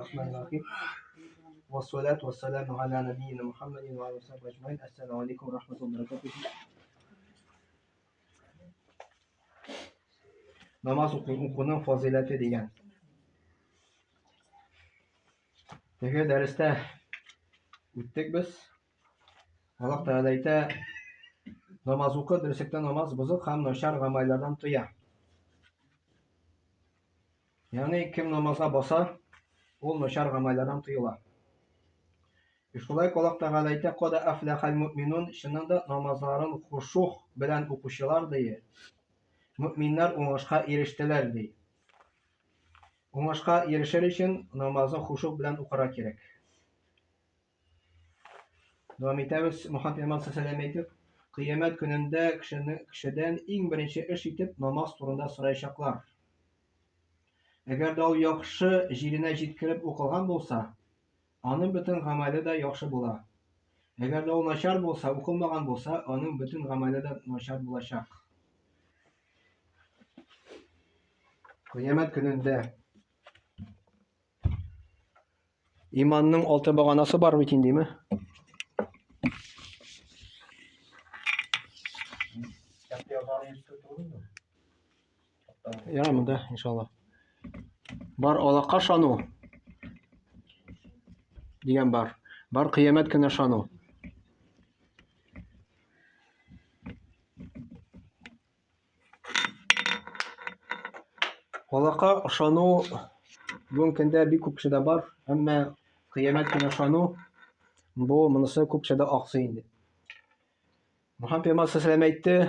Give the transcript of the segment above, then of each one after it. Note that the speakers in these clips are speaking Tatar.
Бисмиллахир-рахманир-рахим. Вассалату вассаламу аля набийина Мухаммадин ва аля сахбихи аджмаин. Ассаламу алейкум ва рахматуллахи ва баракатух. Намаз укуның фазыйләте дигән. Теге дәрестә үттек без. Аллаһ Тәгалә әйтә, намаз укы, дөреслектә намаз бозык һәм начар гамәлләрдән тыя. Ягъни кем намазга баса, ул начар гамәлләрдән тыела. И шулай Аллаһ Тәгалә әйтә, Када афлахал муъминун, чыннан да намазларын хушух белән укучылар ди. Мөминнәр уңышка ирештеләр ди. Уңышка ирешер өчен намазны хушух белән укырга кирәк. Дәвам итәбез. Мөхәммәд пәйгамбәр саллаллаху алейһи әйтеп, кыямәт көнендә кешене кешедән иң беренче эш итеп намаз турында сораячаклар. Әгәр дә ул яхшы җиренә җиткереп укылган булса, аның бөтен гамәле дә яхшы була. Әгәр дә ул начар булса, укылмаган булса, аның бөтен гамәле дә начар булачак. Кыямәт көнендә Иманның алты баганасы бар бит инде, димме? Ярар монда, иншалла. Бар Аллаһка ышану дигән бар. Бар кыямәт көненә ышану. Аллаһка ышану бүгенге көндә бик күп кешедә бар, әмма кыямәт көненә ышану бу монысы күп кешедә аксый инде. Мөхәммәд пәйгамбәр саллаллаху әйтте,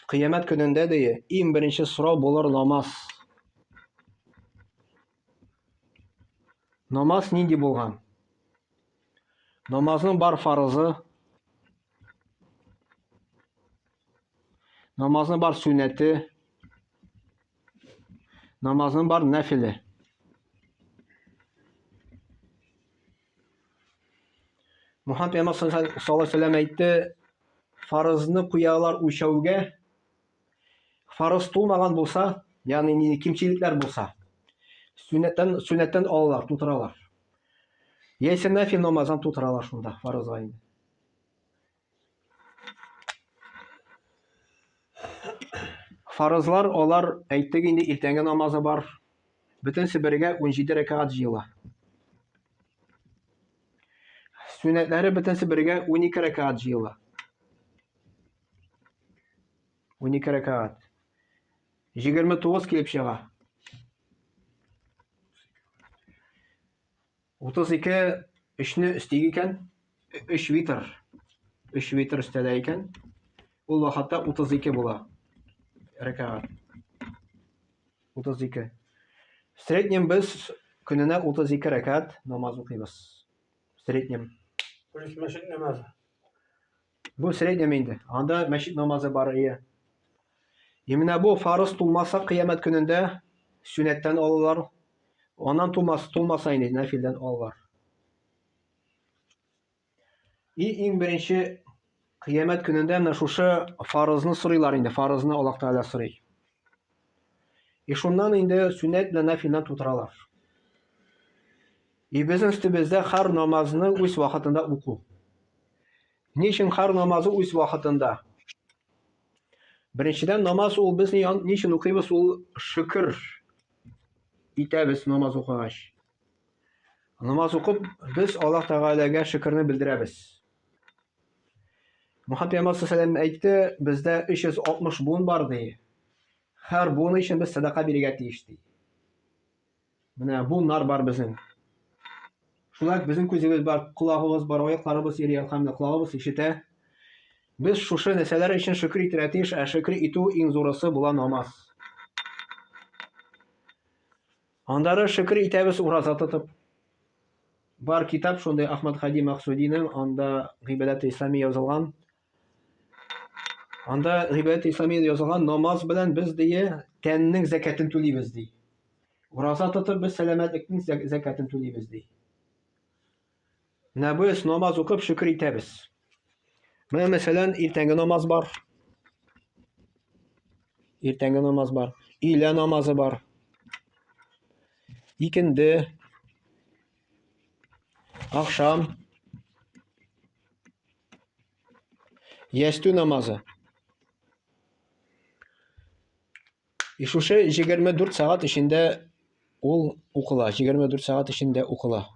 кыямәт көнендә ди, иң беренче сорау булыр намаз. Намаз нинди булган? Намазның бар фарызы, намазның бар сөннәте, намазның бар нәфиле. Мухаммад пәйгамбәр саллаллаху алейһи вәсәлләм әйтте, фарызны куялар үлчәүгә, фарыз тулмаган булса, ягъни нинди кимчелекләр булса, сөннәттән сөннәттән алалар, тутыралар. Яисә нәфил намазын тутыралар шунда, фарызга инде. Фарызлар алар әйттек инде иртәнге намазы бар. Бөтенесе бергә 17 рәкәгать җыела. Сөннәтләре бөтенесе бергә 12 рәкәгать җыела. 12 рәкәгать. 29 килеп чыга. 32 өчне өстик икән, 3 витр. 3 витр өстәлә икән. Ул вакытта 32 була. Рәкәгать. 32. В среднем без көненә 32 рәкәгать намаз укыйбыз. В среднем. Плюс мәчет намазы. Бу среднем инде. Анда мәчет намазы бар ие. И менә бу фарыз тулмаса кыямәт көнендә сөннәттән алалар. Аннан тулмас, тулмаса инде нәфилдән алалар. И иң беренче кыямәт көнендә менә шушы фарызны сорыйлар инде, фарызны Аллаһ Тәгалә сорый. И шуннан инде сөннәт белән нәфилдән тутыралар. И безнең өстебездә һәр намазны үз вакытында уку. Ни өчен һәр намазы үз вакытында? Беренчедән, намаз ул без ни, ни өчен укыйбыз? Ул шөкер итәбез намаз укыгач. Намаз укып, без Аллаһ Тәгаләгә шөкерне белдерәбез. Мөхәммәд пәйгамбәр саллаллаху әйтте, бездә 360 буын бар ди. Һәр буын өчен без сәдака бирергә тиеш ди. Менә буыннар бар безнең. Шулай ук безнең күзебез бар, колагыбыз бар, аякларыбыз йөри, әлхәмдүлилләһ, колагыбыз ишетә. Без шушы нәрсәләр өчен шөкер итәргә тиеш, ә шөкер итү иң зурысы була намаз. Аннары шөкер итәбез ураза тотып. Бар китап шундый Ахмад Хади Максудиның, анда Гыйбадәт ислами язылган. Анда Гыйбадәт ислами язылган намаз белән без дие тәннең зәкәтен түлибез ди. Ураза тотып без сәламәтлекнең зәкәтен түлибез ди. Менә без намаз укып шөкер итәбез. Менә мәсәлән, иртәнге намаз бар. Иртәнге намаз бар. Өйлә намазы бар. Икенде. Ахшам. Ястү намазы. И шушы 24 сәгать эчендә ул укыла, 24 сәгать эчендә укыла.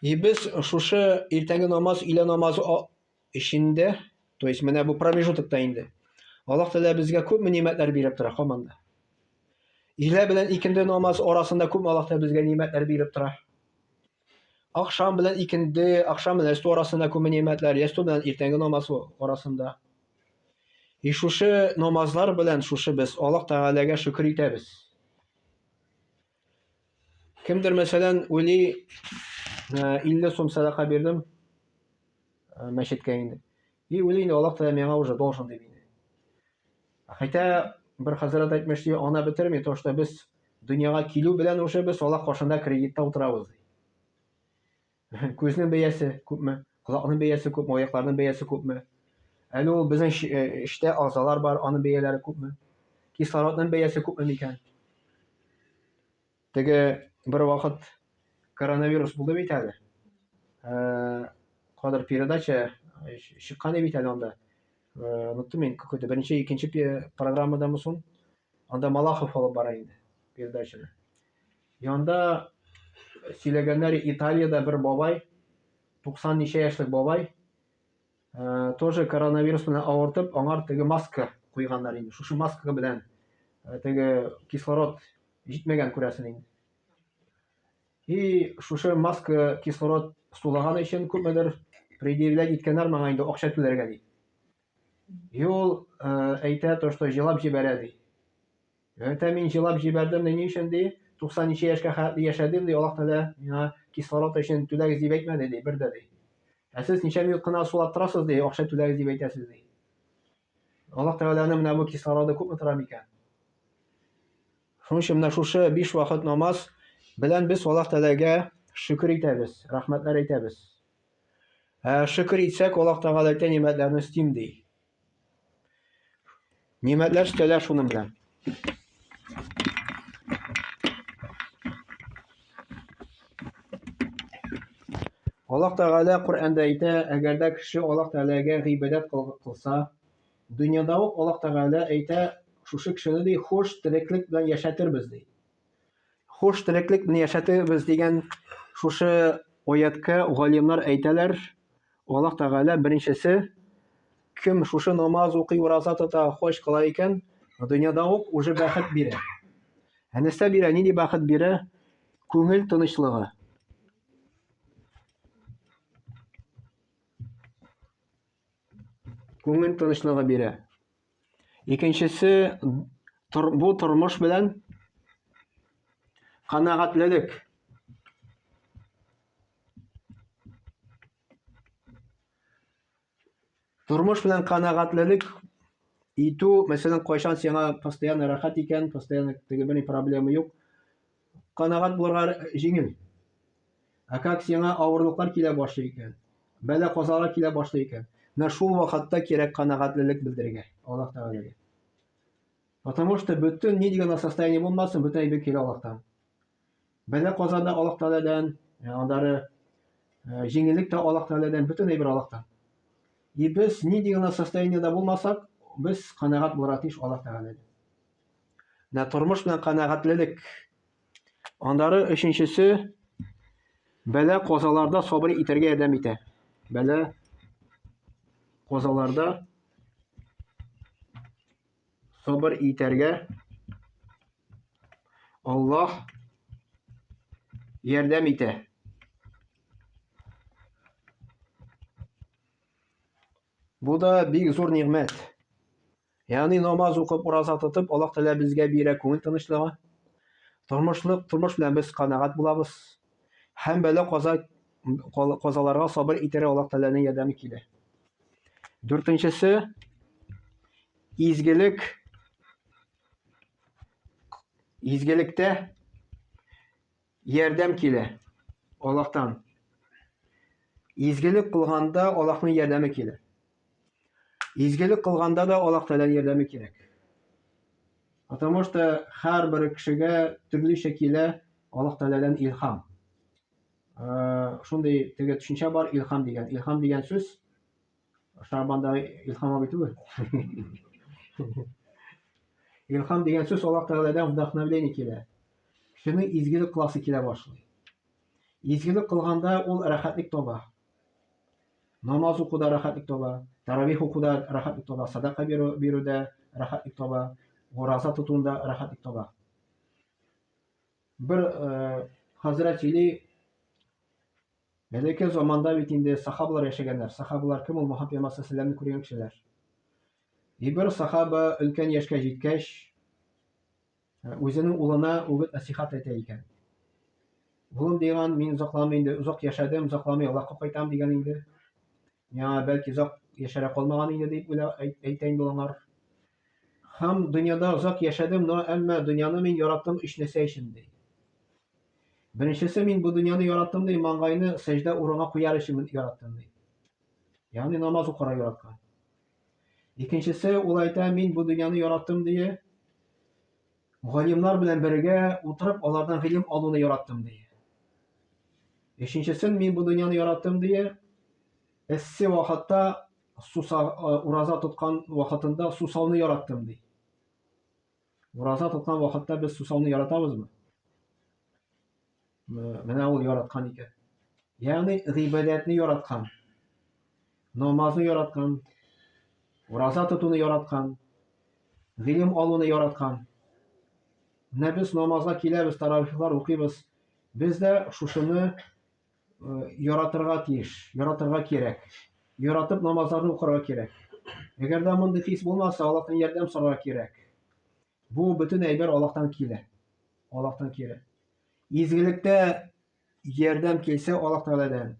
И без шушы иртәнге намаз, өйлә намазы эчендә, то есть менә бу промежутокта инде. Аллаһ Тәгалә безгә күпме нимәтләр биреп тора һаман да. Өйлә белән икенде намаз арасында күпме Аллаһ Тәгалә безгә нимәтләр биреп тора. Ахшам белән икенде, ахшам белән ястү арасында күпме нимәтләр, ястү белән иртәнге намаз арасында. И шушы намазлар белән шушы без Аллаһ Тәгаләгә шөкер итәбез. Кемдер, мәсәлән, уйлый, 50 сум сәдака бирдем мәчеткә инде. И уйлый инде, Аллаһ Тәгалә миңа уже должен дип инде. Хотя бер хәзрәт әйтмешли, ана бетерми, то что без дөньяга килү белән уже без Аллаһ каршында кредитта утырабыз ди. Күзнең бәясе күпме, колакның бәясе күпме, аякларның бәясе күпме. Әле ул безнең эчтә агзалар бар, аның бәяләре күпме. Кислородның бәясе күпме микән? Теге бер вакыт коронавирус булды бит әле. Кадр передача чыккан бит әле анда. Оныттым мин, какой-то беренче, икенче программадамы соң. Анда Малахов алып бара инде передачаны. И анда сөйләгәннәр Италиядә бер бабай, 90 ничә яшьлек бабай, тоже коронавирус белән авыртып, аңар теге маска куйганнар инде. Шушы маска белән теге кислород җитмәгән күрәсен инде. И шушы маска кислород сулаган өчен күпмедер предъявлять иткәннәр моңа инде акча түләргә дип. И ул әйтә то, что җылап җибәрә ди. Әйтә, мин җылап җибәрдем, ни өчен ди? 90 ничә яшькә хәтле яшәдем ди, Аллаһ Тәгалә миңа кислород өчен түләгез дип әйтмәде ди, бер дә ди. Ә сез ничә минут кына сулап торасыз ди, акча түләгез дип әйтәсез ди. Аллаһ Тәгаләнең менә бу кислороды күпме тора микән? Шуның өчен менә шушы биш вакыт намаз белән без Аллаһ Тәгаләгә шөкер итәбез, рәхмәтләр әйтәбез. Ә шөкер итсәк, Аллаһ Тәгалә әйтә, нимәтләрне өстим ди. Нимәтләр өстәлә шуның белән. Аллаһ Тәгалә Коръәндә әйтә, әгәр дә кеше Аллаһ Тәгаләгә гыйбадәт кылса, дөньяда ук Аллаһ Тәгалә әйтә, шушы кешене ди, хуш тереклек белән яшәтербез ди. Хуш тереклек белән яшәтербез дигән шушы аяткә галимнар әйтәләр, Аллаһ Тәгалә беренчесе, кем шушы намаз укый, ураза тота, хаҗ кыла икән, дөньяда ук уже бәхет бирә. Ә нәрсә бирә? Нинди бәхет бирә? Күңел тынычлыгы. Күңел тынычлыгы бирә. Икенчесе, тор, бу тормыш белән канәгатьлелек. Тормыш белән канәгатьлелек итү, мәсәлән, кайчан сиңа постоянно рәхәт икән, постоянно теге бер проблема юк, канәгать булырга җиңел. Ә как сиңа авырлыклар килә башлый икән, бәла казалар килә башлый икән, менә шул вакытта кирәк канәгатьлелек белдерергә Аллаһ Тәгаләгә. Потому что бөтен нинди генә состояние булмасын, бөтен әйбер килә Аллаһтан. Бәла каза да Аллаһ Тәгаләдән, аннары җиңеллек тә Аллаһ Тәгаләдән, бөтен әйбер Аллаһтан. И без нинди генә состояниедә булмасак, без канәгать булырга тиеш Аллаһ Тәгаләдән. Менә тормыш белән канәгатьлелек. Аннары өченчесе бәла казаларда сабыр итәргә ярдәм итә. Бәла казаларда сабыр итәргә Аллаһ ярдәм итә. Бу да бик зур нигъмәт. Ягъни намаз укып, ураза тотып, Аллаһ Тәгалә безгә бирә күңел тынычлыгы. Тормышлык, тормыш белән без канәгать булабыз. Һәм бәла каза казаларга сабыр итәргә Аллаһ Тәгаләнең ярдәме килә. Дүртенчесе изгелек изгелектә ярдәм килә Аллаһтан. Изгелек кылганда Аллаһның ярдәме килә. Изгелек кылганда да Аллаһ Тәгаләнең ярдәме кирәк. Потому что һәрбер кешегә төрлечә килә Аллаһ Тәгаләдән илһам. Шундый теге төшенчә бар, илһам дигән. Илһам дигән сүз Шабандагы Илһам абый түгел. Илһам дигән сүз Аллаһ Тәгаләдән вдохновление килә. Кешенең изгелек кыласы килә башлый. Изгелек кылганда ул рәхәтлек таба. Намаз укуда рәхәтлек таба, таравих укуда рәхәтлек таба, садака бирү, бирүдә рәхәтлек таба, ураза тотуында рәхәтлек таба. Бер э, хәзрәт сөйли, элекке заманда бит инде сахабалар яшәгәннәр. Сахабалар кем ул? Мөхәммәд пәйгамбәр саллаллаху күргән кешеләр. И бер сахаба өлкән яшькә җиткәч, Үзенең улына үгет нәсихәт әйтә икән. Улым дигән, мин озакламый инде, озак яшәдем, озакламый Аллаһка кайтам дигән инде. Миңа бәлки озак яшәргә калмаган инде дип уйла әйтә инде ул аңар. Һәм дөньяда озак яшәдем, но әмма дөньяны мин яраттым өч нәрсә өчен ди. Беренчесе мин бу дөньяны яраттым ди, маңгайны сәҗдә урынга куяр өчен яраттым ди. Ягъни намаз укырга яраткан. Икенчесе, ул әйтә, мин бу дөньяны яраттым ди. Галимнар белән бергә утырып, алардан гыйлем алуны яраттым ди. Өченчесен, мин бу дөньяны яраттым ди. Эссе вакытта суса, ураза тоткан вакытында сусауны яраттым ди. Ураза тоткан вакытта без сусауны яратабызмы? Менә ул яраткан икән. Ягъни гыйбадәтне яраткан, намазны яраткан, ураза тотуны яраткан, гыйлем алуны яраткан. Менә без намазга киләбез, таравихлар укыйбыз. Без дә шушыны яратырга тиеш, яратырга кирәк. Яратып намазларны укырга кирәк. Әгәр дә мондый хис булмаса, Аллаһтан ярдәм сорарга кирәк. Бу бөтен әйбер Аллаһтан килә. Аллаһтан килә. Изгелектә ярдәм килсә Аллаһ Тәгаләдән.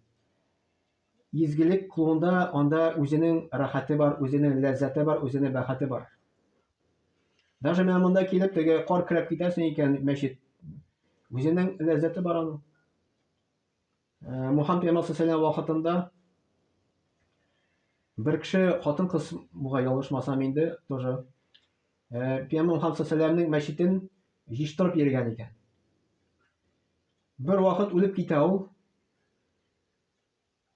Изгелек кылуында анда үзенең рәхәте бар, үзенең ләззәте бар, үзенең бәхете бар. Даже менә монда килеп теге кар керәп китәсең икән мәчет. Үзенең ләззәте бар аның. Э, Мухаммад пәйгамбәр саллаллаху вакытында бер кеше хатын-кыз буга ялгышмасам инде тоже э, пәйгамбәр Мухаммад саллаллаху мәчетен җыештырып йөргән икән. Бер вакыт үлеп китә ул.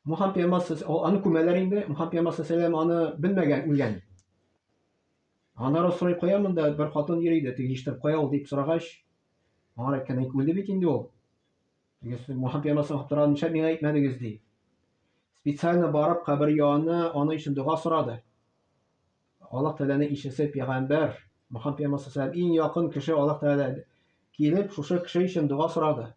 Мухаммад пәйгамбәр аны күмәләр инде. Мухаммад пәйгамбәр саллаллаху аны белмәгән, үлгән. Аннары сорый кая монда бер хатын йөри иде, теге җыештырып кая ул дип сорагач, аңар әйткән, үлде бит инде ул. Мөхәммәд пәйгамбәр сорап тора, нишләп миңа әйтмәдегез ди. Специально барып кабер янына аның өчен дога сорады. Аллаһ Тәгаләнең илчесе пәйгамбәр Мөхәммәд пәйгамбәр саллаллаху иң якын кеше Аллаһ Тәгалә килеп шушы кеше өчен дога сорады.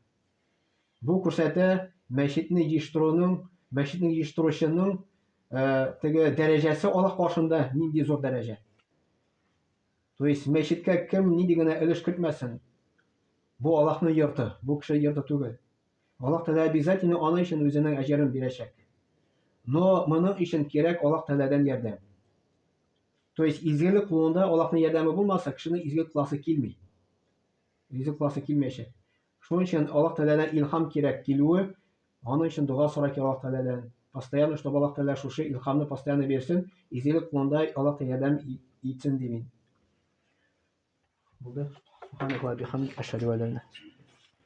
Бу күрсәтә мәчетне җыештыруның, мәчетне җыештыручының э, теге дәрәҗәсе Аллаһ каршында нинди зур дәрәҗә. То есть мәчеткә кем нинди генә өлеш кертмәсен, бу Аллаһның йорты, бу кеше йорты түгел. Аллаһ Тәгалә обязательно аның өчен үзенең әҗерен бирәчәк. Но моның өчен кирәк Аллаһ Тәгаләдән ярдәм. То есть изгелек кылуында Аллаһның ярдәме булмаса, кешенең изгелек кыласы килми. Изгелек кыласы килмәячәк. Шуның өчен Аллаһ Тәгаләдән илһам кирәк килүе, аның өчен дога сорау кирәк Аллаһ Тәгаләдән. Постоянно, чтобы Аллаһ Тәгалә шушы илһамны постоянно бирсен, изгелек кылуында Аллаһ Тәгалә ярдәм итсен дим мин. Булды. Субханакаллаһ бихамдик, ашһаду ан ла